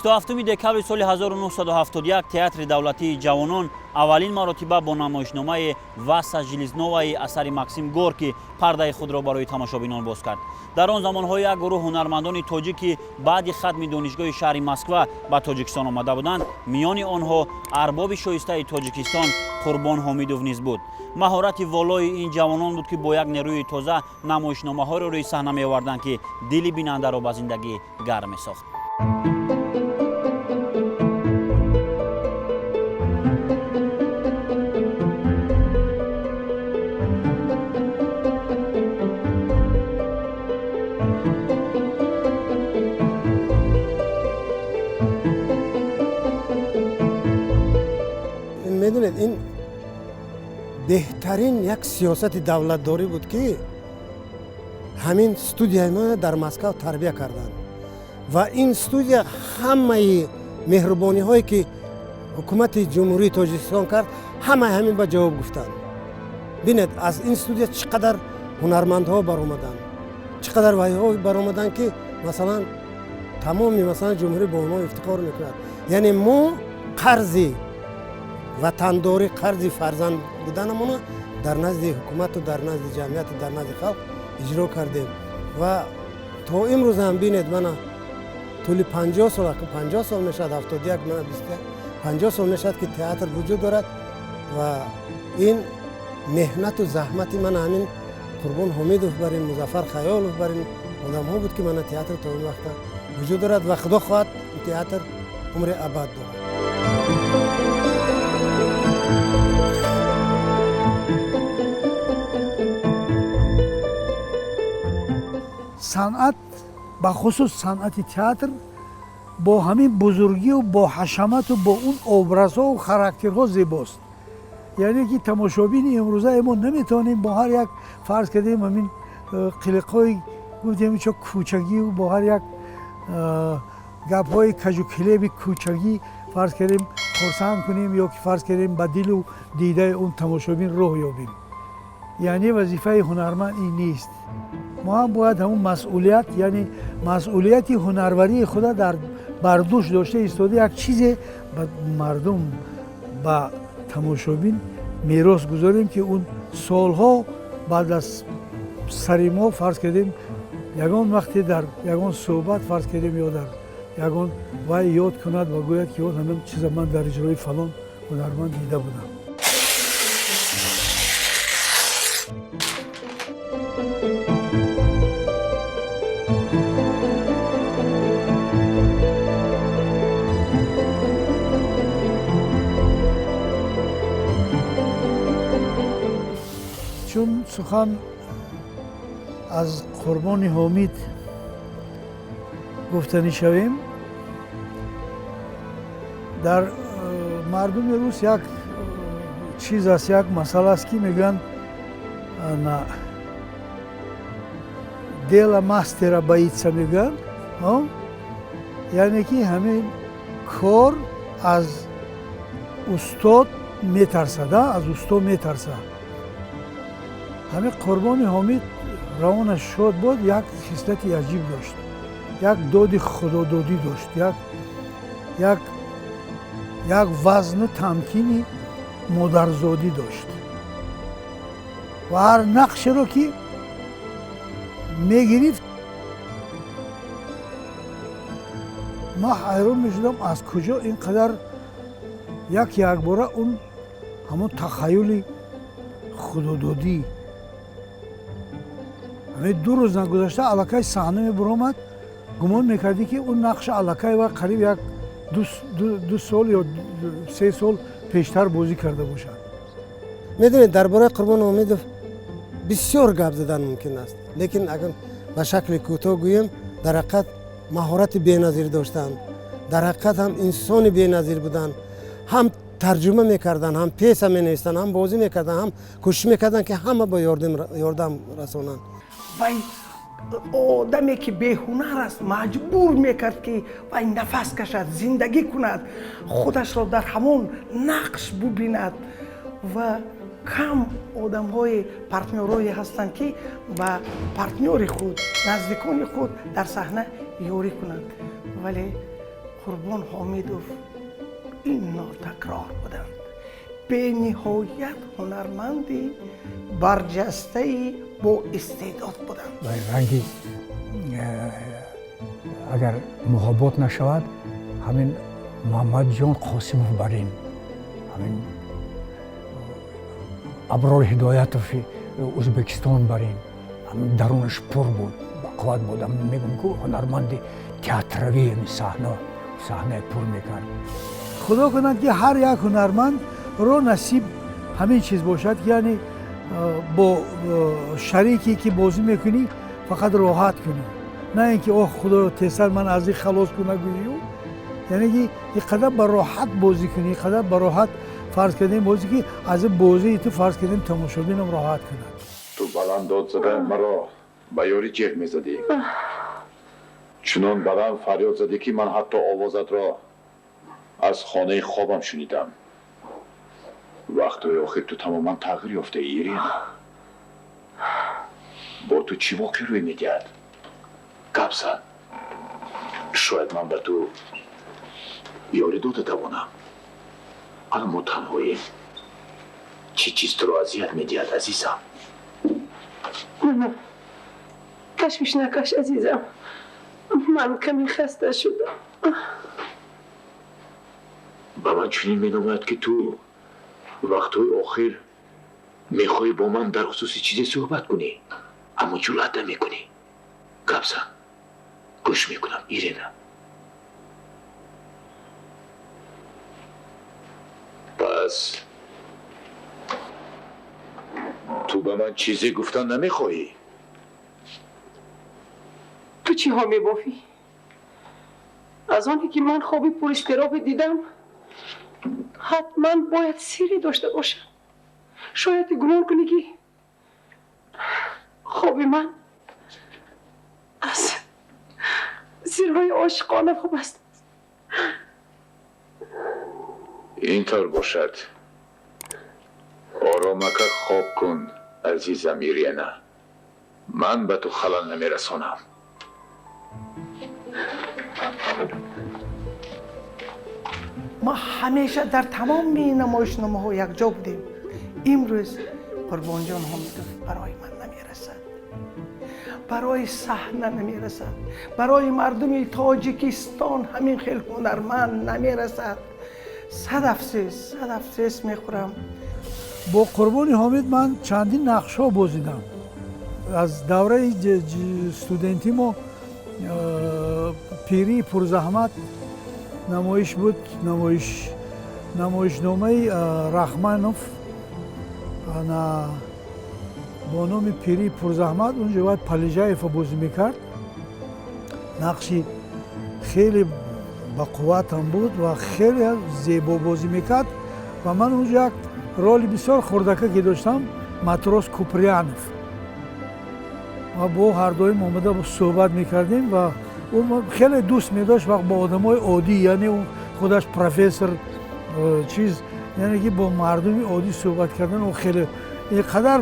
27 декабри соли 1971 Театри давлатии ҷавонон аввалин маротиба бо намоишномаи «Васса Железноваи» асари Максим Горкий пардаи худро барои тамошобинон боз кард. Дар он замонҳо як гурӯҳ ҳунармандони тоҷик, ки баъди хатми донишгоҳи шаҳри Москва ба Тоҷикистон омада буданд, миёни онҳо арбоби шоистаи Тоҷикистон Қурбон Ҳомидов низ буд. Маҳорати волои ин ҷавонон буд, ки бо як нерӯи тоза намоишномаҳоро рӯи саҳна меоварданд, ки дили бинандаро ба зиндагӣ гарм месохт. Медонед, ин беҳтарин як сиёсати давлатдорӣ буд, ки ҳамин студияи ма дар Москав тарбия карданд ва ин студия ҳамаи меҳрубониҳое, ки ҳукумати Ҷумҳурии Тоҷикистон кард, ҳамаи ҳамин ба ҷавоб гуфтанд. Бинед, аз ин студия чӣ қадар ҳунармандҳо баромаданд, чӣ қадар вайҳо баромаданд, ки масалан тамоми масалан ҷумҳурӣ бо онҳо ифтихор мекунад. Яъне мо қарзи ватандорӣ, қарзи фарзанд буданамона дар назди ҳукумату дар назди ҷамъияту дар назди халқ иҷро кардем. Ва то имрӯз ҳам бинед, мана тӯли 50 сол, 50 сол мешавад, 71, мана 21, 50 сол мешавад, ки театр вуҷуд дорад. Ва ин меҳнату заҳмати мана ҳамин Қурбон Ҳомидов бар ин, Музаффар Хаёлов бар ин одамҳо буд, ки мана театр то ин вақта вуҷуд дорад ва худо хоҳад, театр умри абад дорад. Санъат, бахусус санъати театр, бо ҳамин бузургию бо ҳашамату бо он образҳову характерҳо зебост. Яъне ки тамошобини имрӯзаи мо наметавонем бо ҳар як, фарз кардем, ҳамин қилиқҳои гуфтем чо кӯчагию бо ҳар як гапҳои кажукилеби кӯчагӣ, фарз кардем, хурсанд кунем ё ки, фарз кардем, ба дилу дидаи он тамошобин роҳ ёбем. Яъне вазифаи ҳунарманд ин нест. Мо ҳам бояд ҳамун масъулият, яъне масъулияти ҳунарварии худа дар бар дӯш дошта истода, як чизе ба мардум, ба тамошобин мерос гузорем, ки он солҳо баъд аз сари мо, фарз кардем, ягон вақте дар ягон суҳбат, фарз кардем, ё дар ягон вай ёд кунад ва гӯяд, ки он ҳамин чиза ман дар иҷрои фалон ҳунарманд дида будам. Чун сухан аз Қурбони Ҳомид гуфтанӣ шавем, дар мардуми рус як чиз аст, як масъала аст, ки мегӯянд: «Дело мастера боится», мегӯянд. Яъне ки ҳамин кор аз устод метарсад, аз усто метарсад. Ҳамин Қурбони Ҳомид, равонаш шод буд, як хислати аҷиб дошт, як доди худододӣ дошт, як вазну тамкини модарзодӣ дошт ва ҳар нақшеро ки мегирифт, ман ҳайрон мешудам, аз куҷо ин қадар як якбора он ҳамон тахаюли худододӣ. Ҳамин 2 рӯз нагузашта аллакай саҳна мебаромад, гумон мекардӣ, ки он нақша аллакай ва қариб як 2 сол ё 3 сол пештар бозӣ карда бошад. Медонед, дар бораи Қурбон Ҳомидов бисёр гап задан мумкин аст, лекин агар ба шакли кӯтоҳ гӯем, дар ҳақиқат маҳорати беназир доштанд, дар ҳақиқат ҳам инсони беназир буданд. Ҳам тарҷума мекарданд, ҳам пьеса менавистанд, ҳам бозӣ мекарданд, ҳам кӯшиш мекарданд, ки ҳама ба ёрдам расонанд. Вай одаме ки беҳунар аст, маҷбур мекард, ки вай нафас кашад, зиндагӣ кунад, худашро дар ҳамон нақш бубинад. Ва кам одамҳои партнёрое ҳастанд, ки ба партнёри худ, наздикони худ дар саҳна ёрӣ кунанд, вале Қурбон Ҳомидов ин нотакрор буданд. Бениҳоят ҳунарманди барҷастаи бо истеъдод буданд. Ранги агар муҳаббат нашавад, ҳамин Муҳаммадҷон Қосимов барин, ҳамин Аброр Ҳидоятови Ӯзбекистон барин, ҳамин дарунаш пур буд, бақувват буд. Мегӯм ку ҳунарманди театравӣ ҳамин саҳнаи пур мекард. Худо кунад ки ҳар як ҳунармандро насиб ҳамин чиз бошад, ки яъне бо шарике ки бозӣ мекунӣ фақат роҳат кунӣ, на ин ки оҳ худоё тезтар ман аз ин халос кунам гӯю, яъне ки ин қадар ба роҳат бозӣ кунӣ, ин қадар ба роҳат фарз кардем бозӣ ки аз ин бозии ту фарз кардем тамошобинам роҳат кунад. Ту баланд дод зада маро ба ёри ҷеғ мезадӣ. Чунон баланд фарёд задӣ ки ман ҳатто овозатро аз хонаи хобам шунидам. Вақтҳои охир ту тамоман тағйир ёфтаӣ, Ирина. Бо ту чӣ воқеъ рӯй медиҳад? Гап зан. Шояд ман ба ту ёрӣ дода тавонам. Ҳоло мо танҳоем. Чӣ чиз туро азият медиҳад, азизам? Ташвиш накаш, азизам. Ман каме хаста шудам. Ба ман чунин менамояд ки ту вақтҳои охир мехоҳӣ бо ман дар хусуси чизе суҳбат кунӣ, аммо ҷуръат намекунӣ. Гап зан. Гӯш мекунам, Ирина. Пас ту ба ман чизе гуфтан намехоҳӣ? Ту чиҳо мебофӣ? Аз оне ки ман хоби пуристиробе дидам, ҳатман бояд сирре дошта бошам. Шояд гумон кунӣ ки хоби ман аз сирҳои ошиқона вобаста аст. Ин тавр бошад. Оромака хоб кун, азизам Ирина. Ман ба ту халал намерасонам. Мо ҳамеша дар тамоми намоишномаҳо якҷо будем. Имрӯз Қурбонҷон Ҳомидов барои ман намерасад, барои саҳна намерасад, барои мардуми Тоҷикистон ҳамин хел ҳунарманд намерасад. Сад афсӯс, сад афсӯс мехӯрам. Бо Қурбони Ҳомид ман чандин нақшҳо бозидам. Аз давраи студентӣ мо пирии пурзаҳмат намоиш буд, намоишномаи Рахманов бо номи пирии пурзаҳмат. Унҷо бояд Палижаева бозӣ мекард. Нақши хеле бақувватам буд ва хеле зебо бозӣ мекард ва ман унҷо як роли бисёр хурдака ки доштам, матрос Куприянов, ва бо ҳардуим омада суҳбат мекардем ва ӯ хеле дӯст медошт вақт бо одамои оддӣ, яъне ӯ худаш профессор чиз, яъне ки бо мардуми оддӣ суҳбат кардан ӯ хеле ин қадар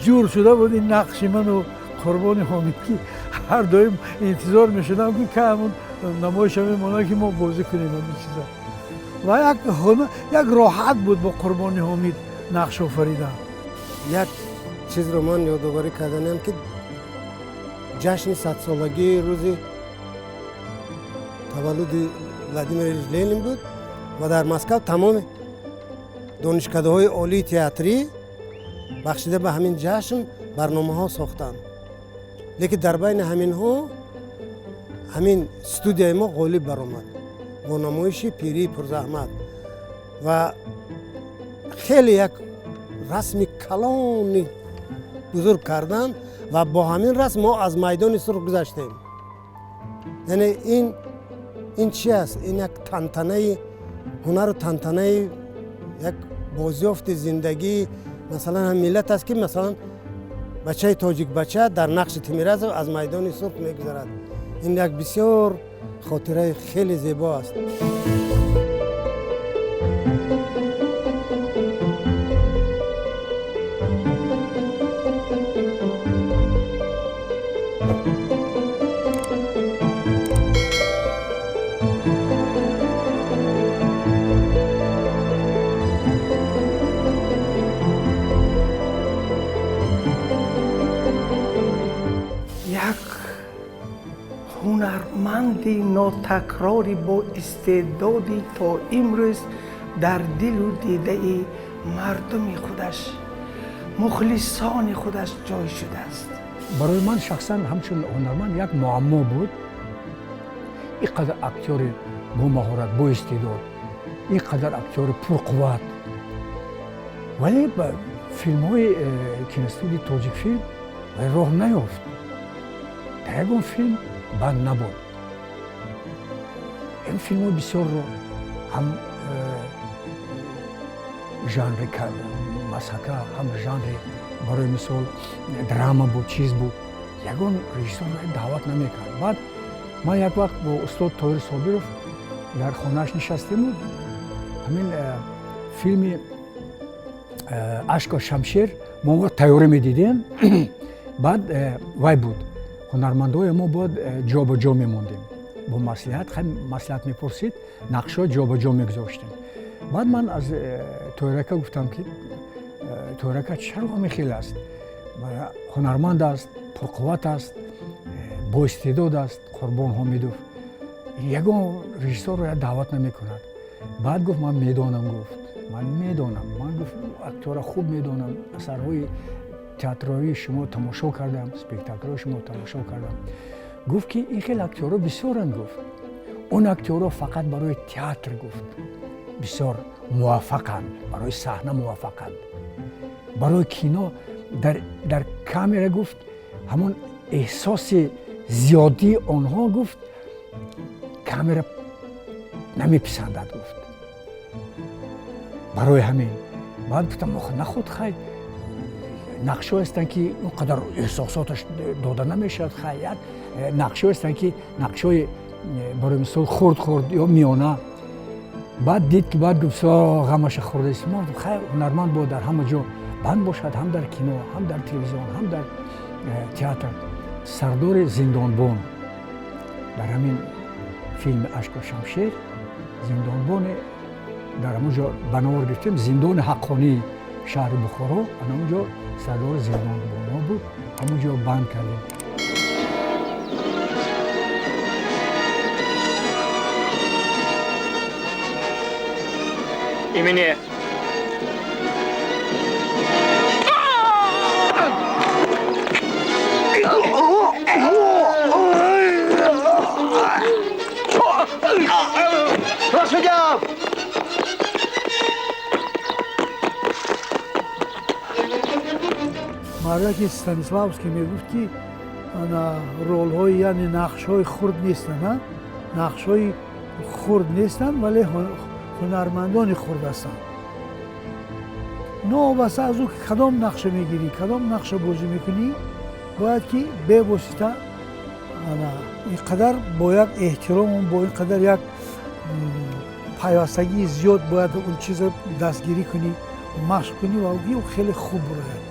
ҷур шуда буд ин нақши ману Қурбони Ҳомид ки ҳар доим интизор мешудам ки кай ҳамун намоиша мемонад ки мо бозӣ кунем ҳамин чиза. Ва як роҳат буд бо Қурбони Ҳомид нақш офаридан. Як чизро ман ёдоварӣ карданам ки ҷашни садсолагии рӯзи таваллуди Владимир Ильич Ленин буд ва дар Москав тамоми донишкадаҳои олии театрӣ бахшида ба ҳамин ҷашн барномаҳо сохтанд. Лекин дар байни ҳаминҳо ҳамин студияи мо ғолиб баромад бо намоиши пирии пурзаҳмат ва хеле як расми калони бузург карданд ва бо ҳамин расм мо аз майдони сурх гузаштем. Яъне ин чи аст? Ин як тантанаи ҳунару тантанаи як бозёфти зиндагӣ масалан ҳам миллат аст ки масалан бачаи тоҷикбача дар нақши Тимиразов аз майдони сурх мегузарад. Ин як бисёр хотираи хеле зебо аст. Ҳунарманди нотакрори бо истеъдоди то имрӯз дар дилу дидаи мардуми худаш, мухлисони худаш ҷой шудааст. Барои ман шахсан ҳамчун ҳунарманд як муаммо буд. Ин қадар актёри бомаҳорат, боистеъдод, ин қадар актёри пурқувват, вале ба филмҳои киностудияи Тоҷикфилм роҳ наёфт. Дар ягон филм банд набуд. Ин филмҳои бисёрро ҳам жанри масхака, ҳам жанри, барои мисол, драма буд, чиз буд, ягон режиссёр даъват намекард. Баъд ман як вақт бо устод Тоҳир Собиров дар хонааш нишастему ҳамин филми «Ашку шамшер» мо тайёрӣ медидем. Баъд вай буд, ҳунармандҳои мо бояд ҷо ба ҷо мемондем, бо маслиҳат, маслиҳат мепурсид, нақшҳо ҷо ба ҷо мегузоштем. Баъд ман аз Тоҳирака гуфтам, ки Тоҳирака, чаро ҳамин хел аст? Ҳунарманд аст, пурқувват аст, боистеъдод аст Қурбон Ҳомидов, ягон режиссёрро даъват намекунад. Баъд гуфт: «Ман медонам», гуфт, «ман медонам, ман», гуфт, «актёра хуб медонам, асарҳои театроии шумо тамошо кардам, спектаклҳои шумо тамошо кардам». Гуфт, ки ин хел актёрҳо бисёранд. Гуфт, он актёрҳо фақат барои театр, гуфт, бисёр муваффақанд, барои саҳна муваффақанд, барои кино дар камера, гуфт, ҳамон эҳсоси зиёдии онҳо, гуфт, камера намеписандад, гуфт. Барои ҳамин. Баъд гуфтам: «Нахуд хай, нақшҳо ҳастанд, ки он қадар эҳсосоташ дода намешавад. Хай, як нақшҳо ҳастанд, ки нақшҳои, барои мисол, хурд хурд ё миёна». Баъд дид, ки баъд гуфт: «Ғамаша хӯрдаист». Хай, ҳунарманд бояд дар ҳама ҷо банд бошад, ҳам дар кино, ҳам дар телевизион, ҳам дар театр. Сардори зиндонбон дар ҳамин филми «Ашку шамшер», зиндонбоне дар ҳамон ҷо ба навор гирифтем, зиндони ҳаққонии шаҳри Бухоро, ана он ҷо сардори зиндонбонҳо буд, ҳамон ҷо банд кардем. Имени Лошадям! Мардаки Станиславский мегуфт, ки ана ролҳои, яъне нақшҳои хурд нестанд, нақшҳои хурд нестанд, вале ҳунармандони хурд ҳастанд. Новобаста аз ӯ ки кадом нақша мегирӣ, кадом нақша бозӣ мекунӣ, бояд ки бевосита ин қадар бо як эҳтиром, бо ин қадар як пайвастагии зиёд бояд он чизро дастгирӣ кунӣ, машқ кунӣ ва ӯ хеле хуб бурояд.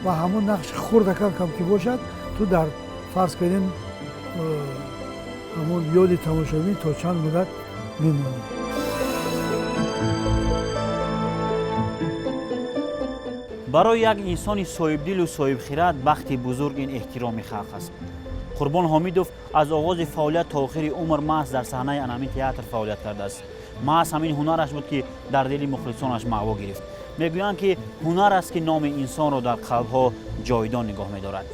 Ва ҳамон нақши хурдакам кам ки бошад, ту дар, фарз кардем, ҳамон ёди тамошобин то чанд муддат мемонӣ. Барои як инсони соҳибдилу соҳибхират бахти бузург ин эҳтироми халқ аст. Қурбон Ҳомидов аз оғози фаъолият то охири умр маҳз дар саҳнаи анамин театр фаъолият кардааст. Маҳз ҳамин ҳунараш буд, ки дар дили мухлисонаш маъво гирифт. Мегӯянд, ки ҳунар аст, ки номи инсонро дар қалбҳо ҷовидон нигоҳ медорад.